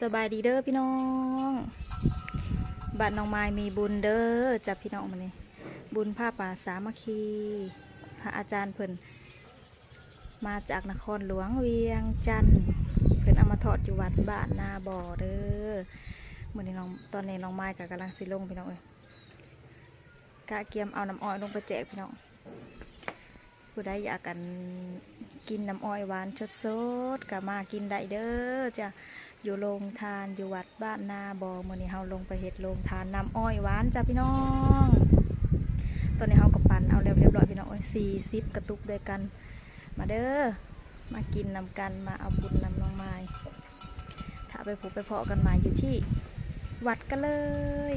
ສະບາຍດີເດີພີ່ນ້ອງ ບ້ານນ້ອງມາຍມີບຸນເດີຈ້າພີ່ນ້ອງ ມື້ນີ້ບຸນຜ້າປ່າສາມັກຄີ ພະອາຈານເພິ່ນມາຈາກນະຄອນຫຼວງວຽງຈັນ ເພິ່ນເອົາມາທອດຢູ່ວັດບ້ານນາບໍ່ເດີ. ມື້ນີ້ນ້ອງ ຕອນນີ້ນ້ອງມາຍກໍກຳລັງຊິລົງພີ່ນ້ອງເອີຍ ກະກຽມເອົານ້ຳອ້ອຍລົງໄປແຈກພີ່ນ້ອງ. ຜູ້ໃດຢາກ ອັນ ກິນນ້ຳອ້ອຍຫວານສົດໆ ກະມາກິນໄດ້ເດີຈ້າ ຢູ່ໂຮງທານ ຢູ່ວັດບ້ານນາບໍ່. ມື້ນີ້ເຮົາລົງໄປເຮັດໂຮງທານນ້ຳອ້ອຍຫວານຈ້າພີ່ນ້ອງ. ຕອນນີ້ເຮົາກໍປັ່ນເອົາແລ້ວຮຽບຮ້ອຍພີ່ນ້ອງເອີຍ ສີ່ສິບກະຕຸກດ້ວຍກັນ. ມາເດີ ມາກິນນຳກັນ ມາເອົາບຸນນຳນ້ອງມາຍ. ຖ້າໄປພົບໄປພໍ້ກັນໃໝ່ຢູ່ທີ່ວັດກັນເລີຍ.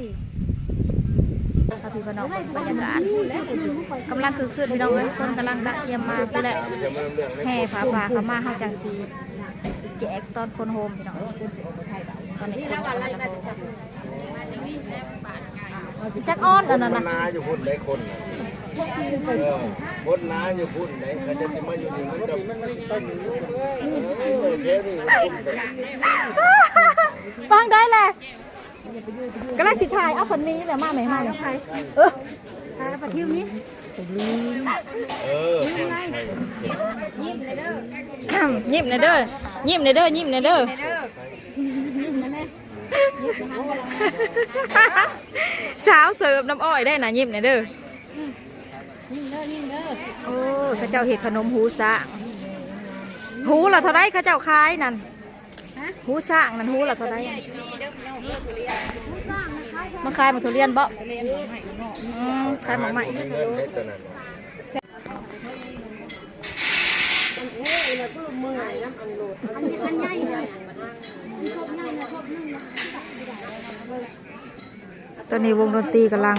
ພາພີ່ພານ້ອງເບິ່ງບັນຍາກາດ ກຳລັງຄຶກຄື້ນພີ່ນ້ອງເອີຍ ຄົນກຳລັງກະກຽມມາພຸ້ນແຫຼະ ແຫ່ຜ້າປ່າເຂົ້າມາ ເຮົາຈັ່ງຊິແຈກຕອນຄົນໂຮມພີ່ນ້ອງ. ຕອນນີ້ຄົນກຳລັງ ຈັກອອນອັນນັ້ນນະ ນາຢູ່ພຸ້ນໄດ໋ຄົນນະ ເອີ ຄົນນາຢູ່ພຸ້ນໄດ໋ ເຂົາເຈົ້າຊິມາຢູ່ນີ້ມັນຈະ ເອີ ແຖວນີ້ມັນ ຟັງໄດ້ແຫຼະ ກຳລັງຊິຖ່າຍ ເອົາ ຝັນດີແຫຼະ ມາແມ່ ມາແມ່ ເອີ ຖ່າຍປາທິວນີ້ ເອີ ຍິ້ມແດ່ເດີ ຍິ້ມແດ່ເດີ ຍິ້ມແດ່ເດີ ສາວເສີບນ້ຳອ້ອຍໄດ້ນະ ຍິ້ມແດ່ເດີ. ໂອ້ ເຂົາເຈົ້າເຮັດຂະໜົມຫູຊ້າງ ຫູລະເທົ່າໃດເຂົາເຈົ້າຂາຍນັ້ນ? ຫູຊ້າງນັ້ນຫູລະເທົ່າໃດ? ມາຂາຍໝາກທຸລຽນບໍ? ອືມ ຂາຍໝາກໄມ້. ຕອນນີ້ວົງດົນຕີກຳລັງ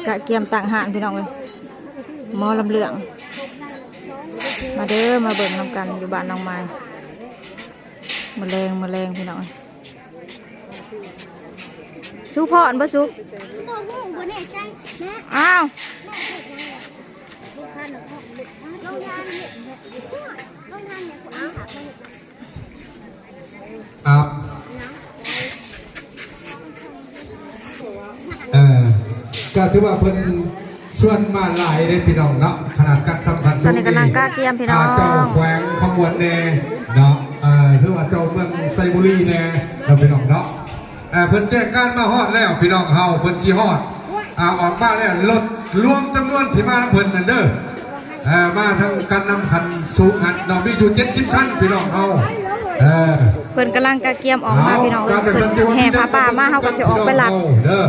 ກະກຽມຕັ້ງຮ້ານພີ່ນ້ອງເອີຍ ໝໍລຳເລື່ອງ. ມາເດີ ມາເບິ່ງນຳກັນຢູ່ບ້ານນ້ອງມາຍ ມື້ແລງ ມື້ແລງພີ່ນ້ອງເອີຍ. ສຸພອນບໍ່ສຸ? ບໍ່ຮູ້ ບໍ່ແນ່ໃຈນະ. ອ້າວ ໂຮງທານ ໂຮງທານນີ້ ເອົາ ເອີ ກໍຖືວ່າເພິ່ນ ຊວນມາຫຼາຍເດ້ພີ່ນ້ອງເນາະ ຂະໜາດກັນສຳຄັນ ຕອນນີ້ກຳລັງກະກຽມພີ່ນ້ອງ ອ່າ ເຈົ້າແຂວງຄຳມ່ວນແດ່ເນາະ ເອີ ຫຼືວ່າເຈົ້າເມືອງໄຊບູລີແດ່ເນາະ ພີ່ນ້ອງເນາະ. ເອີ ເພິ່ນແຈ້ງການມາຮອດແລ້ວພີ່ນ້ອງເຮົາ ເພິ່ນຊິຮອດ ອ່າ ອອກມາແລ້ວ ລົດລວມຈຳນວນທີ່ມານຳເພິ່ນນັ້ນເດີ ເອີ ມາທັງຄັນນຳຄັນສູງຫັ້ນເນາະ ມີຢູ່ເຈັດສິບຄັນພີ່ນ້ອງເຮົາ ເອີ ເພິ່ນກຳລັງກະກຽມອອກມາ ເອົາ ພີ່ນ້ອງເອີຍ ເພິ່ນແຫ່ຜ້າປ່າມາ ເຮົາກໍຊິອອກໄປຮັບເດີ.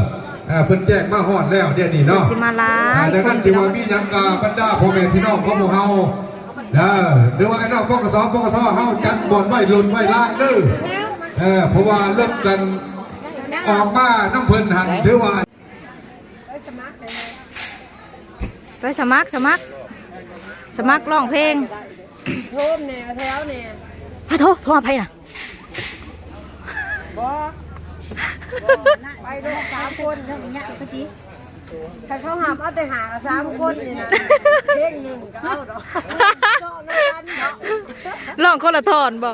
ອ່າ ເພິ່ນແຈ້ງມາຮອດແລ້ວດຽວນີ້ເນາະ ຊິມາຫຼາຍ ອ່າ ດັ່ງນັ້ນ ຄົນ ທີ່ວ່າມີຫຍັງກໍບັນດາພໍ່ແມ່ພີ່ນ້ອງຂອງພວກເຮົາເດີ ຫຼືວ່າໄອ້ນ້ອງ ປກສ ປກສ ເຮົາຈັດບ່ອນໄວ້ລົດໄວ້ລາງເດີ ເອີ ເພາະວ່າລົດກັນອອກມານຳເພິ່ນຫັ້ນ ຖືວ່າ ໄປສະໝັກ ສະໝັກ ສະໝັກ ສະໝັກຮ້ອງເພງ ໂທມແດ່ ແຖວແດ່ ຮະ ໂທ ໂທຫາໃຜນະ? ບໍ່ ບໍ່ ໄປໂລດສາມຄົນ ຄັນເຂົາຮັບເອົາແຕ່ຫ້າກັບສາມຄົນນີ້ນະ ເພງໜຶ່ງກໍເອົາດອກ ເນາະ ນຳກັນເນາະ ຮ້ອງຄົນລະທ່ອນບໍ?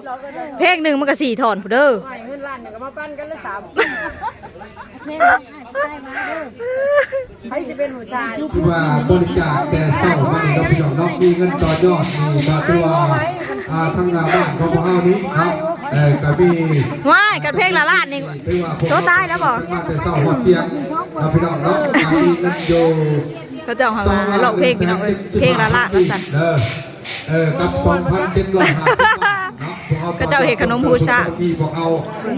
ເພງໜຶ່ງມັນກໍສີ່ທ່ອນພຸ້ນເດີ ໃຫ້ເງິນລ້ານໜຶ່ງກໍມາປັນກັນລະສາມຄົນ ໃຜຊິເປັນຜູ້ຊາຍ ທີ່ວ່າບໍລິຈາກແຕ່ເຊົ້າມານີ້ເນາະ ພີ່ນ້ອງເນາະ ມີເງິນຕໍ່ຍອດນີ້ກໍຖືວ່າ ອ່າ ທາງໜ້າບ້ານຂອງພວກເຮົານີ້ເນາະ ເອີ ກໍມີ ວ້າຍ ກັນເພງລະລ້ານນີ້ ຖືວ່າພວກ ໂຕຕາຍແລ້ວບໍ? ມາແຕ່ເຊົ້າຮອດທ່ຽງເນາະ ພີ່ນ້ອງເນາະ ກໍມີເງິນຢູ່ ເຂົາເຈົ້າຫາຮ້ອງເພງ ພີ່ນ້ອງເອີຍ ເພງລະລ້ານວ່າຊັ້ນເດີ. ເອີ ກັບສອງພັນເຈັດຮ້ອຍຫ້າສິບບາດເນາະ ພວກເຮົາ ເຂົາເຈົ້າເຮັດຂະໜົມຫູຊ້າງ ພວກເຮົາ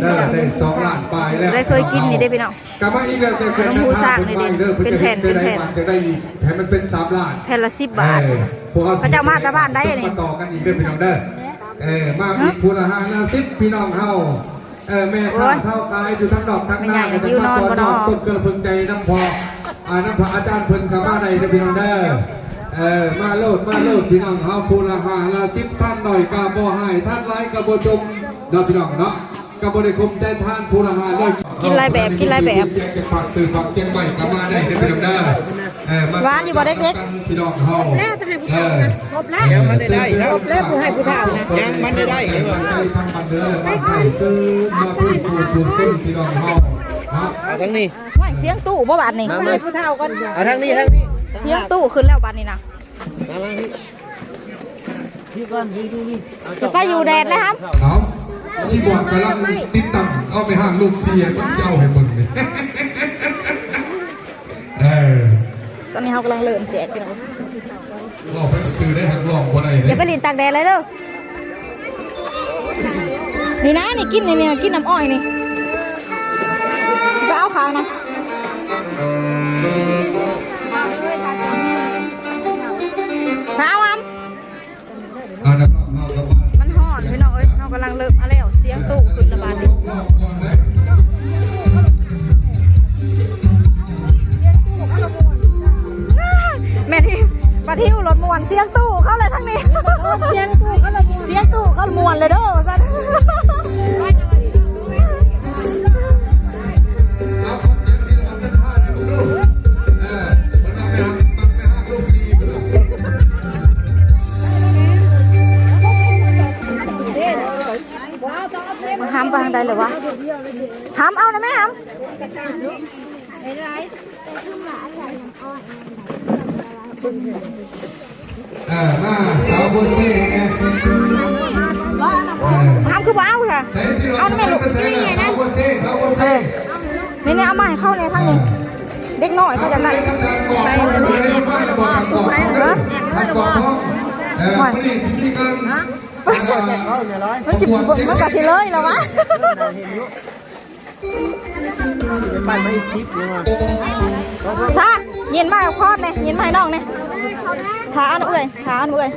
ເອີ ໄດ້ສອງລ້ານປາຍແລ້ວ ໄດ້ເຄີຍກິນນີ້ເດ້ພີ່ນ້ອງ ກັບມາອີກແລ້ວ ຂະໜົມຫູຊ້າງນີ້ເດ້ ເປັນແຜ່ນ ເປັນແຜ່ນ ຈະໄດ້ອີກ ໃຫ້ມັນເປັນສາມລ້ານ ແຜ່ນລະສິບບາດ ເອີ ພວກເຮົາ ເຂົາເຈົ້າມາແຕ່ບ້ານໃດນີ້ ມາຕໍ່ກັນອີກເດີພີ່ນ້ອງເດີ ເອີ ມາອີກ ຮະ ຜູ້ລະຫ້າລະສິບ ພີ່ນ້ອງເຮົາ ເອີ ແມ່ຄ້າ ໂອ້ຍ ຊາວຂາຍຢູ່ທາງນອກທາງນາ ແມ່ໃຫຍ່ກໍຈະມາຕໍ່ຍອດ ຫິວນອນບໍ່ເນາະ ຕົ້ນເກືອລະເພິ່ງໃຈນຳພໍ່ ອ່າ ນຳພະອາຈານເພິ່ນກໍມາໄດ້ເດີພີ່ນ້ອງເດີ ເອີ ມາໂລດ ມາໂລດ ພີ່ນ້ອງເຮົາ ຜູ້ລະຫ້າລະສິບ ທານໜ້ອຍກໍບໍ່ຮ້າຍ ທານຫຼາຍກໍບໍ່ຈົ່ມເນາະ ພີ່ນ້ອງເນາະ ກໍບໍ່ໄດ້ຄົມໃຈທານ ຜູ້ລະຫ້າຮ້ອຍ ກິນຫຼາຍແບບ ກິນຫຼາຍແບບ ຢາກຈະຝາກຊື້ຝາກຄຽງໄວ້ກໍມາໄດ້ເດີພີ່ນ້ອງເດີ. ເອີ ມາ ຫວານຢູ່ບໍ່ເດັກໆ? ພີ່ນ້ອງເຮົາ ຄົບແລ້ວ ເອີ ຄົບແລ້ວ ຍັງບໍ່ໄດ້ໄດ້ເນາະ ຄົບແລ້ວ ຜູ້ໃຫ້ຜູ້ເຖົ້ານະ ຍັງບໍ່ໄດ້ໄດ້ ໄປທາງບ້ານເດີ ບ້ານໄທ ເຊີນມາເພິ່ນຜູ້ເພິ່ນ ພີ່ນ້ອງເຮົາເນາະ ເອົາທາງນີ້ ຫ້ວຍ ສຽງຕູ້ບໍ່ບາດນີ້ ມາ ມາ ຜູ້ເຖົ້າກ່ອນ ເອົາທາງນີ້ ທາງນີ້ ສຽງຕູ້ຂຶ້ນແລ້ວບາດນີ້ນະ ມາ ມາ ຊິໄປຢູ່ແດດແລ້ວຫຳ ເອົາ ທີ່ບອດກຳລັງຕິດຕັ້ງ ເອົາໄປຫ້າງລູກເສຍ ຕ້ອງຊິເອົາໃຫ້ເບິ່ງນີ້ ເອີ ຕອນນີ້ເຮົາກຳລັງເລີ່ມແຈກພີ່ນ້ອງ ເວົ້າໄປຊື່ໄດ້ ຮັກຮ້ອງບໍ່ໄດ້ເດ້ ຢ່າໄປຫຼິ້ນຕາກແດດເລີຍເດີ ນີ້ນະ ນີ້ກິນ ນີ້ ນີ້ ກິນນ້ຳອ້ອຍນີ້ ໄປເອົາຂາວນະ ໄປເອົາຫຳ ມັນຮ້ອນພີ່ນ້ອງເອີຍ ເຮົາກຳລັງເລີ່ມ ເອົາແລ້ວ ສຽງຕູ້ຂຶ້ນລະບາດນີ້ ແມ່ນອີ່ ປາທິວລົດມ່ວນ ສຽງຕູ້ເຂົ້າແລ້ວທາງນີ້ ສຽງຕູ້ເຂົ້າລະມ່ວນ ສຽງຕູ້ເຂົ້າລະມ່ວນເລີຍເດີ ວ່າຊັ້ນ ຫຳໄປທາງໃດແລ້ວວະ ຫຳເອົານະແມ່ຫຳ ເອີ ມາ ສາວໂບເຊ ເອີ ຫຳຄືບໍ່ເອົາລະ ເອົານະແມ່ລູກ ສາວໂບເຊ ສາວໂບເຊ ນີ້ໆ ເອົາມາໃຫ້ເຂົາແດ່ທາງນີ້ ເດັກນ້ອຍເຂົາຢາກໄດ້ ເອີ ເອີ ມື້ນີ້ຊິມີການ ມັນຊິ ມັນກະຊິເລີຍລະວະ ໄປໄປອີກສິບນີ້ວ່າ ຊາ ຍິນມາຂອບແດ່ ຍິນມາໃຫ້ນ້ອງແດ່ ຖ້າເອົາເອື້ອຍ ຖ້າເອົາເອື້ອຍ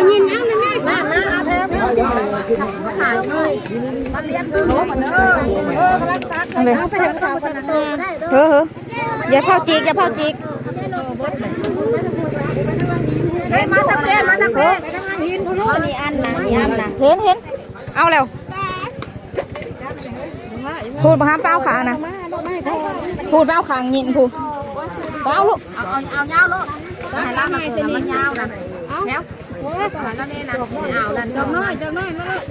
ຍິນເອົາແມ່ ມາ ມາ ເອົາແຖວ ເອີ ເອີ ຢ່າເຜົາຈິກ ຢ່າເຜົາຈິກ ເອີ ມາທາງເພ ມາທາງເພ ເອີ ນີ້ອັນນະ ນີ້ອັນນະ ເຫັນ ເຫັນ ເອົາແລ້ວ ພູດບັກຫຳໄປເອົາຂ້າງນະ ພູດໄປເອົາຂ້າງຍິນພູດ ໄປເອົາລູກ ເອົາ ເອົາ ເອົາຍາວໂລດ ໃຫ້ລາວມາເກີດມັນຍາວນະ ແຖວ ເອົາແລ້ວນີ້ນະ ເອົານັ້ນ ດອກນ້ອຍ ດອກນ້ອຍມາໂລດ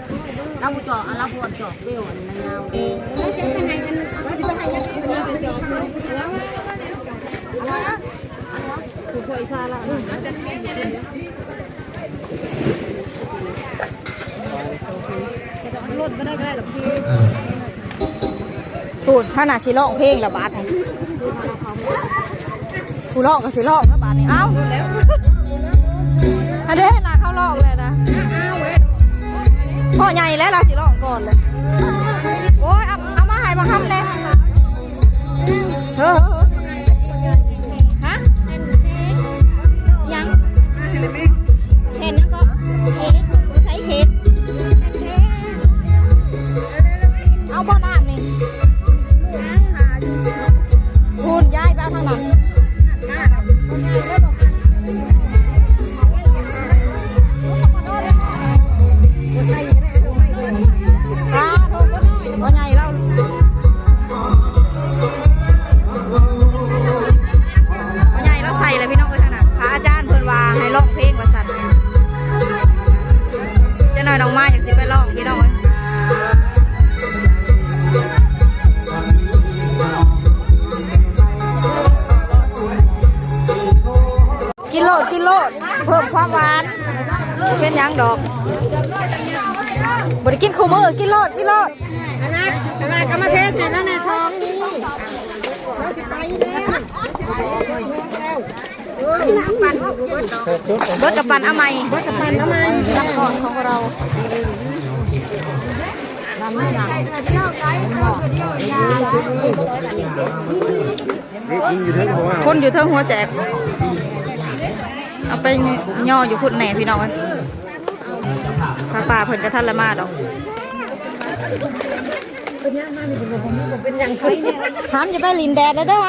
ລາວບໍ່ເຈາະ ລາວບໍ່ເຈາະເບວອັນນັ້ນຍາວ ພຸ້ນ ເຮົາໜ້າຊິຮ້ອງເພງລະບາດນີ້ ຜູ້ຮ້ອງກໍຊິຮ້ອງລະບາດນີ້ ເອົ້າ ອັນເດ້ ໜ້າເຂົາຮ້ອງແລ້ວນະ ພໍ່ໃຫຍ່ແລ້ວ ລາວຊິຮ້ອງກ່ອນເລີຍ ໂອ້ຍ ເອົາ ເອົາມາໃຫ້ບັກຄຳແດ່ ເອີ ຮະ ຫຍັງ ແຜ່ນຫຍັງເກາະ ເຄ້ກ ໃສ່ເຄ້ກ ເອົາບໍ່ນ້ຳນີ້ ພຸ້ນ ຍາຍໄປເອົາທາງນັ້ນ ປ້າໂທ ພໍ່ໃຫຍ່ລາວ ພໍ່ໃຫຍ່ລາວໃສ່ແລ້ວພີ່ນ້ອງເອີຍ ທາງນັ້ນ ພະອາຈານເພິ່ນວ່າໃຫ້ຮ້ອງເພງວ່າຊັ້ນ ຈັກໜ້ອຍນ້ອງມາຢາກຊິໄປຮ້ອງພີ່ນ້ອງເອີຍ ກິນໂລດ ກິນໂລດ ເພີ່ມຄວາມຫວານ ບໍ່ເປັນຫຍັງດອກ ບໍ່ໄດ້ກິນຄູ່ມື້ ກິນໂລດ ກິນໂລດ ອັນນັ້ນ ອັນນັ້ນກໍມາເທໃຫ້ລາວແດ່ຊອງນີ້ ລາວຊິໄປແລ້ວ ເບິດກະປັ່ນເອົາໃໝ່ ເບິດກະປັ່ນເອົາໃໝ່ ຊັບພອດຂອງເຮົາ. ຄົນຢູ່ເທິງຫົວແຈກ ເອົາໄປຍໍຢູ່ພຸ້ນແດ່ພີ່ນ້ອງເອີຍ ຜ້າປ່າເພິ່ນກະທັນລະມາດອກ ຫຳຢ່າໄປຫຼິ້ນແດດເດີຫຳ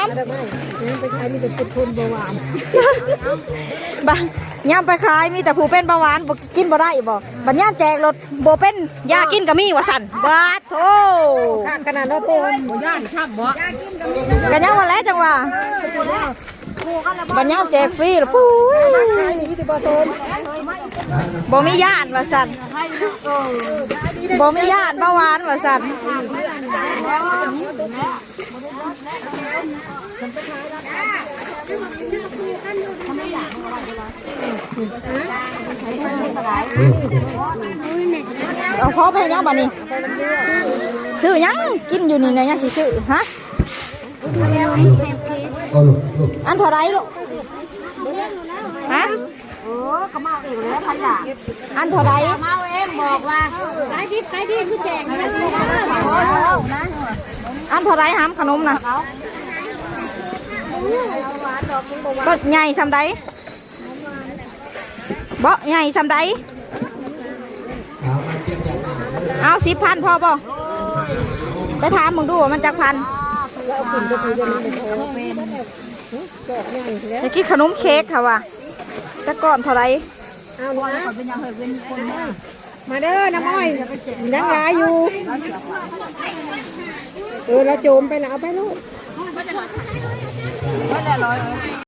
ບາງຍາມໄປຂາຍມີແຕ່ຜູ້ເປັນເບົາຫວານ ບໍ່ ກິນບໍ່ໄດ້ບໍ່ ບັດຍາມແຈກໂລດ ບໍ່ເປັນຢາກິນກະມີວ່າຊັ້ນ ບາດໂທ ຄັກຂະໜາດເນາະ ບໍ່ຢ້ານຊ້ຳບໍ່ ກະຍັງວ່າແຫຼະ ຈັ່ງວ່າ ບັດຍາມແຈກຟຣີລະ ປຸ້ຍ ບໍ່ມີຢ້ານວ່າຊັ້ນ ບໍ່ມີຢ້ານເບົາຫວານວ່າຊັ້ນ. ເອົາພໍໄປຫຍັງບັດນີ້? ຊື້ຫຍັງກິນຢູ່ນີ້ນະ ຍັງຊິຊື້ ຮະ? ອັນເທົ່າໃດລູກ? ຮະ? ເອີ ກໍມາເອົາເອງແລ້ວ ໃຜຢາກ ອັນເທົ່າໃດ? ມາເອົາເອງ ບອກວ່າ ຂາຍດິບຂາຍດີຄືແຈກ ອັນເທົ່າໃດຫຳຂະໜົມນະ? ກໍໃຫຍ່ຊ່ຳໃດ? ເບາະໃຫຍ່ຊ່ຳໃດ? ເອົາ ສິບພັນພໍບໍ່? ໄປຖາມເບິ່ງດູວ່າມັນຈັກພັນ. ຢາກກິນຂະໜົມເຄ້ກເຂົາວ່າ ຈັກກ້ອນເທົ່າໃດ? ເອົານະ ມາເດີນ້ຳອ້ອຍ ຍັງຫຼາຍຢູ່. ເອີ ລາວໂຈມໄປລະ ເອົາໄປໂລດ.